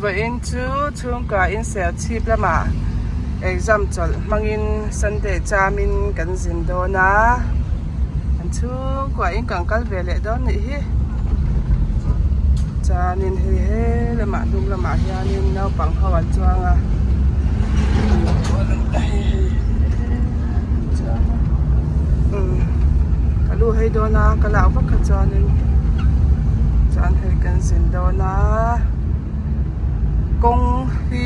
Vawiin chu chhungkua in Serchhip lamah exam chawlh hmangin Sunday chamin kan zin dawn a, an chhungkua in kan kal ve leh dawn nih hi. Chuanin hei he lamah hnung lamah hianin naupang ho an chuang a ka lu hei dawn a ka lak vak kha chuanin chuan hei kan zin dawn a kawng hi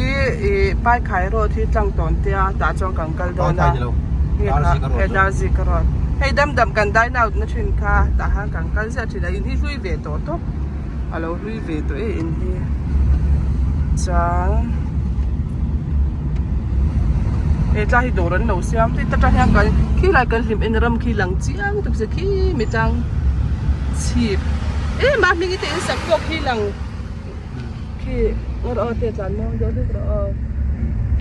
ih paikhai road hi tlang tawn tia tah chuan kan kal dawn a Darzika road hei dam dam kan dine out na thin kha tah khan kan kal ziah thin a in hi hlui ve tawh tawp a lo hlui ve tawh e in hi chuan he tlai hi dawr an lo siam tih ta tang hian kan khilai kan hlim en ram khi lang chiang tak che khi mi tlang chhip em a hming te in sak pawh khi lang. Khi ngawr aw te tlan muang deuh hlek rawh aw.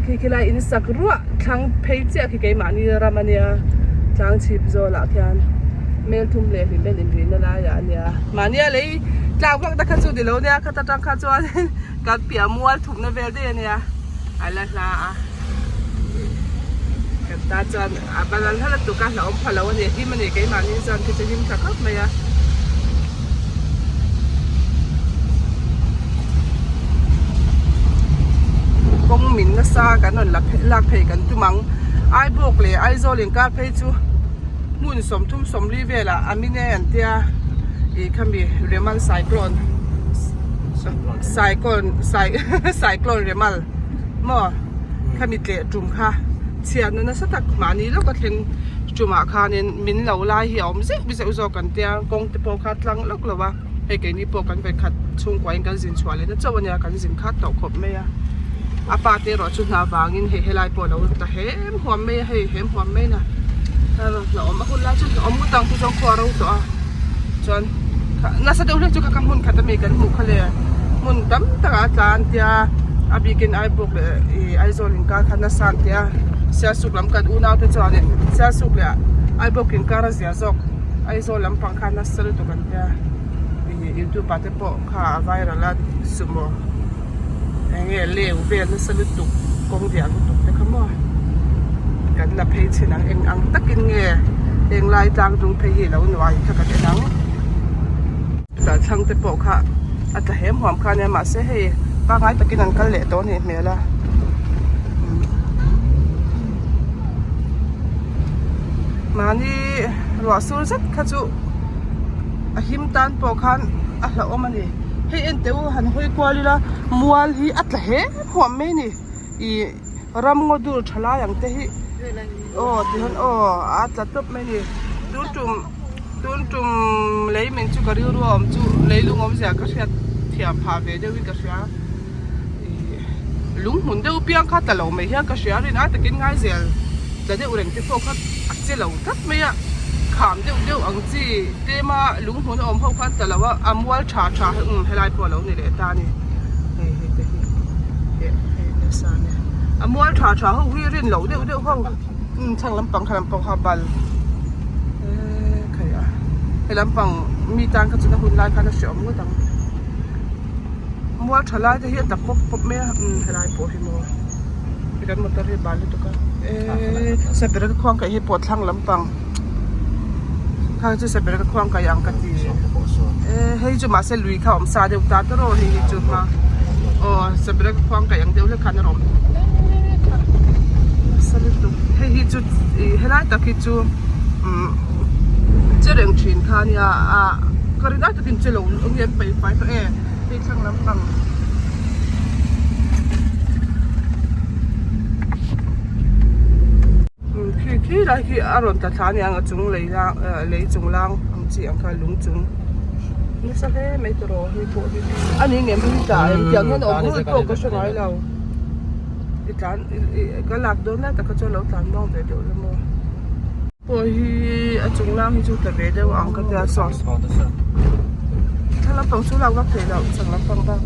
Khi khilai in sak ruah thlang phei chiah khi keimahni ram ania tlang chhip zawlah khian mel thum leh hlim en inrihna laiah ania. Mahnia lei tlak vak te kha chu ni lo nia khata tang kha chuan kan piah mual thupna vel daih ania a la hla a. Kan ta chuan a balal hla lutuk a hlauhawm pha lo a ni him a ni keimahni chuan khi chu him tha khawp mai a. Kawng min nasa kan rawn la lak phei kan tum ang Aibawk leh Aizawl inkar phei chu hmun 30 40 velah a min e an tia ih khami Remal cyclone cyclone cyclone Remal. Maw khami tleh tum kha chhiatna nasa tak mahni lawka thleng tumah khanin min lo lai hi a awm zeuh zeuh zawk an tia kawng te pawh kha tlang lawk lo a hei keini pawh kan vekhat chhungkua in kan zin chhuah leh na chauh ania kan zin khat tawh khawp mai a a pa te erawh chu hna vangin hei helai pawh a lo ta hem huam mai a hei hem huam mai na hna awm a hun lai chu hna awm ngawt ang chu zawng khua ro tawh a chuan nasa deuh hlek chu kha hmun khat ami kan hmuh kha le hmun tam tak ah a tla an tia a bikin Aibawk leh ih Aizawl inkar kha nasa an tia Sialsuk lam kan unau te chuanin Sialsuk leh Aibawk inkar a zia zawk Aizawl lampang kha nasa lutuk an tia ih youtube ah te pawh kha a viral a sumo eng nge leu vel nasa lutuk kawng diah lutuk te kha maw kan la phei chhin ang eng ang takin nge heng lai tlang dung phei hi lo nuai kha kan en ang tah thlang te pawh kha a tla hem huam kha ania mahse hei pangngai takin an kal leh tawh a nih hmel a mahni ruah sur zet kha chu a him tan pawh khan a hlauhawm a ni. Hei en teh u han hawi kual ila mual hi a tla hem huam mai a ni ih ram ngaw dur tha lai ang te hi aw ti hian aw a tla tawp mai a ni tun tum tun tum lei min chu ka rilru a awm chu leilung awmzia ka hriat thiam phah ve deuhin ka hria ih lung hmun deuh piang kha tla lo mai hian ka hria rin ai takin ngai zel tla deuh reng te pawh kha a che lo tlat mai a kham deuh deuh ang chi. Tlema lung hmun a awm ho kha ta lo a, a mual tha tha hi umm helai pawh a lo ni leh ta a ni hei hei te hi eh hei nasa a nia a mual tha tha ho hi rin loh deuh deuh ho umm thlang lampang kha lampang kha bal eee khai a he lampang mi tan kha chuan a hun lai khan a hreawm ngawt ang mual tha lai te hi a tla pawp pawp mai a umm helai pawh hi maw kan motor hi a bal lutuk a eee sabereka khuang kaih hi pawh thlang lampang. Khang chu saber ka khuang kai ang ka ti e hei chu mahse lui kha awm sa deuh ta ta rawh hei hi chu hma aw saber ka khuang kai ang deuh hlek khan a rawn nasa lutuk hei hi chu ih helai tak hi chu umm che reng thin kha ania ah ka rin ai takin che lo eng nge an paih fai tawh e hei thlang lampang. Khi khi lai khi a rawn tla thla a ni ang a chung lei lang eh lei chung lang ang chi ang kha lung chung nasa hle mai tawh hei pawh hi a ni ngem hi tah em tiang hian a awm rut pawh ka hre ngai lo i tlan ih ka lak dawn lai tak kha chuan lo tlan muang ve deuh la maw pawh hi a chung lang hi chu tla ve deuh ang ka tia saw thla lampang chu lak vak theih loh chak lampang bak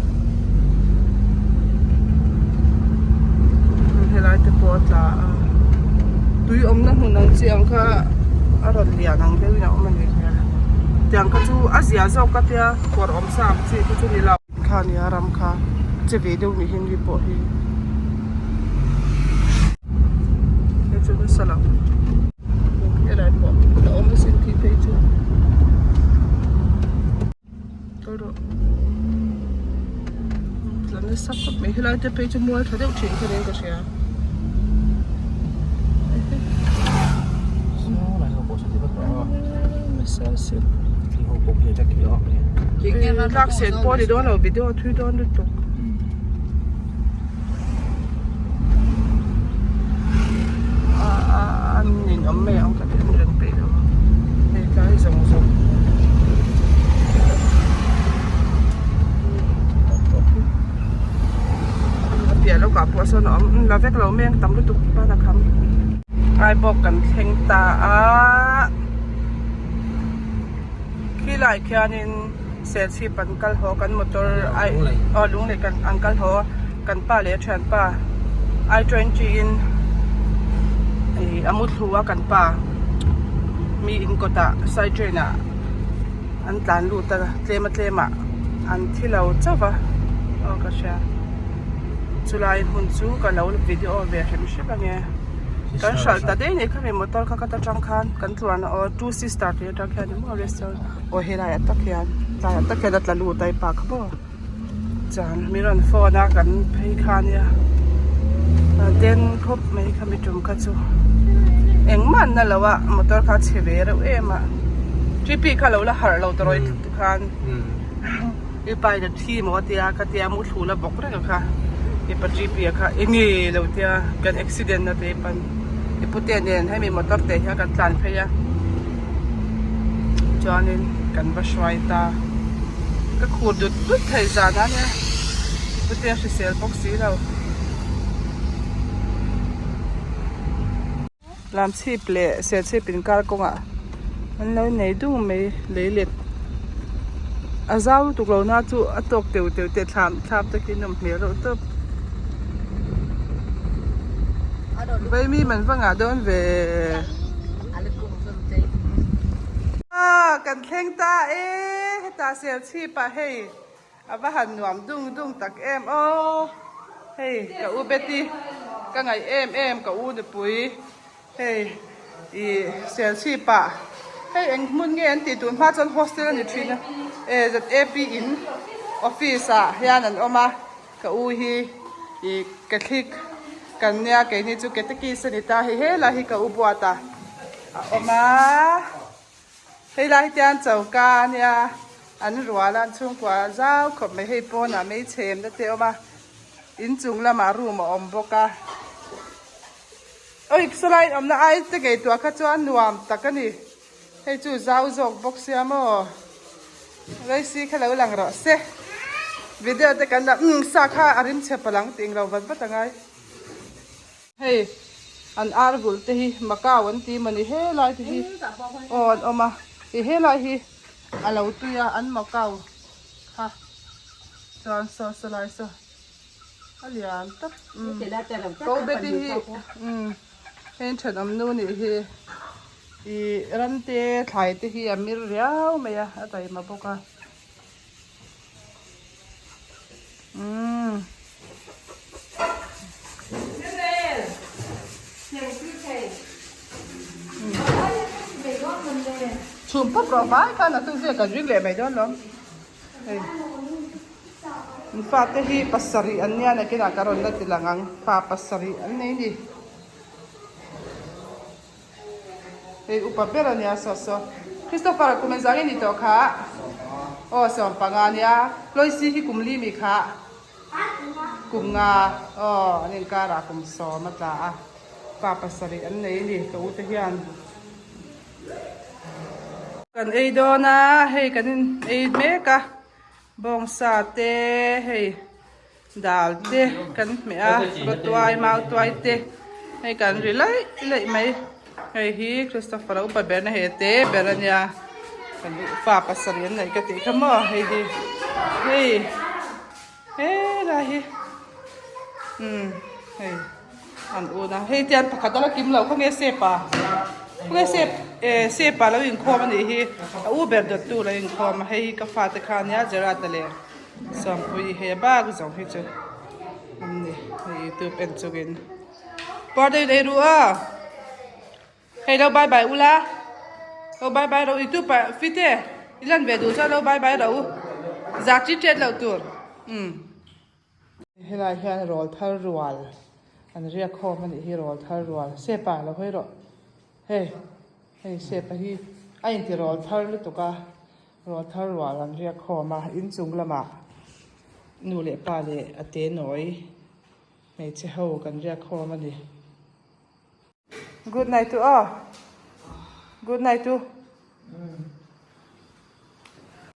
helai te pawh a tla a tui awmna hmun ang chi ang kha a rawn lian ang deuhin a awm a ni hmel tiang kha chu a zia zawk ka tia kawr awm sa ang chi kha chu ni lo kha a nia ram kha. che ve deuh ni Henry pawh hi. Hei chu nasa lo. Helai pawh a awm asin tih phei chu. Kal rawh. Tla nasa khawp mai helai te phei chu mual tha deuh thin kha niin ka hria. Lak sen pawh a ni dawn lo video a thui dawn lutuk. A nin awm mai ang ka ti an reng peih lo a hei tlai zawng zawng. A piah lawkah pawh sawn a awm la vek lo mai ang tam lutuk ban a kham. Aibawk kan thleng ta a khilai khianin Serchhip an kal haw kan motor ai aw Lunglei kan an kal haw kan pa leh a thianpa I twenty in ih a mu thlu a kan pa mi in kawtah side train ah. An tlan lut a tlem a tlem ah an thi lo chauh va aw ka hria chulai hmun chu ka lo video ve hrim hrim ange kan hralh ta daih a ni khami motor kha ka ta tang khan kan tluan aw two sister tih atang khian ni maw restaurant aw helai ah tak hian tlai ah tak hian a tla lut a i pa kha maw chuan min rawn phone a kan phei kha ania den khawp mai khami tum kha chu engmah an na lo a motor kha a chhe ve reuh em a T P kha lo la harh lo tawrh khan i pa in a thi maw a tia ka tia mu thlu la bawk reng a kha i pa T P a kha enge lo tia kan accident na te pan i pute nen hemi motor te hian kan tlan phei a chuanin kan va hruai ta ka khur dut dut thei zan a nia i pute a hrisel bawk si lo lamchhip leh serchhip inkar kawngah an lo nei dung mai lei let a zau lutuk lo na chu a tawk teuh teuh te thlam thlam takin a awm hmel reuh tawp. Vaimi man va ngah dawn ve. Aw kan thleng ta e hetah Serchhip ah hei a va han nuam dung dung tak em aw hei ka u Betty ka ngaih em em ka u nupui hei ih Serchhip ah hei eng hmun nge an tih tun hma chuan hostel a ni thin a e ZAP in office ah hian an awm a. Ka u hi ih Catholic kan nia keini chu Catechist a ni ta hei helai hi ka u buat a a awm a helai hi tian choka a nia an rual a an chhungkua a zau khawp mai hei pawnah mei chhem na te a awm a inchung lamah room a awm bawk a awi sawlai awmna ai te ngei tuah kha chuan nuam tak a ni hei chu zau zawk bawk sia maw. Raisi kha lo lang rawh se video te kan la umm sa kha a rim chhe palang tih englo vat vat angai hei an ar vulh te hi macau an ti mawni helai te hi aw an awm a ih helai hi a lo tui a an macau kha chuan saw saw lai saw a lian tak umm ko beti hi umm heng thenawm nu nih hi. Ih ram te thlai te hi a mir riau mai a a taima bawk a umm. Chhum pawp rawh vai khan a tuk zia kan ring leh mai dawn lawm hei an fate hi pasarih an nia nakinah ka rawn la ti lang ang fa pasarih an nei ni. Hei upa ber a nia saw saw. Christopher kum engzah nge ni tawh kha? Aw 15 ania. Loisi hi kum li mi kha? Kum nga. Aw an inkarah kum sawm a tla a. Pa pasarih an nei a ni ka u te hian. Kan ei dawn a hei kan in ei mek a bawngsa te hei. Dal te kan hmeh a rawtuai mautuai te hei kan ri laih laih mai hei hi Christopher a upa ber na he te ber a nia kan fa pasarih an neih ka tih kha maw hei hi hei helai hi umm hei an un a hei tian pakhat a la kim lo khawnge sepa khawnge sep eh sepa lo inkhawm a nih hi a u ber dawttu lo inkhawm a hei hi ka fate kha a nia Gerard-a leh. Sawmpui hei a bak zawng hi chu an ni hei youtube en chungin party nei ru a hei lo bye bye ula lo bye bye ro youtube ah fite i lan ve duh chuan lo bye bye ro za chi tet loh tur umm. Helai hian rawl thar rual an riak khawm a nih hi rawl thar rual sepa lo hawi rawh hei hei sepa hi a inti rawl thar lutuk a rawl thar rual an riak khawm a inchung lamah nu leh pa leh a te nawi hmeichhe ho kan riak khawm a ni. Good night u aw good night u.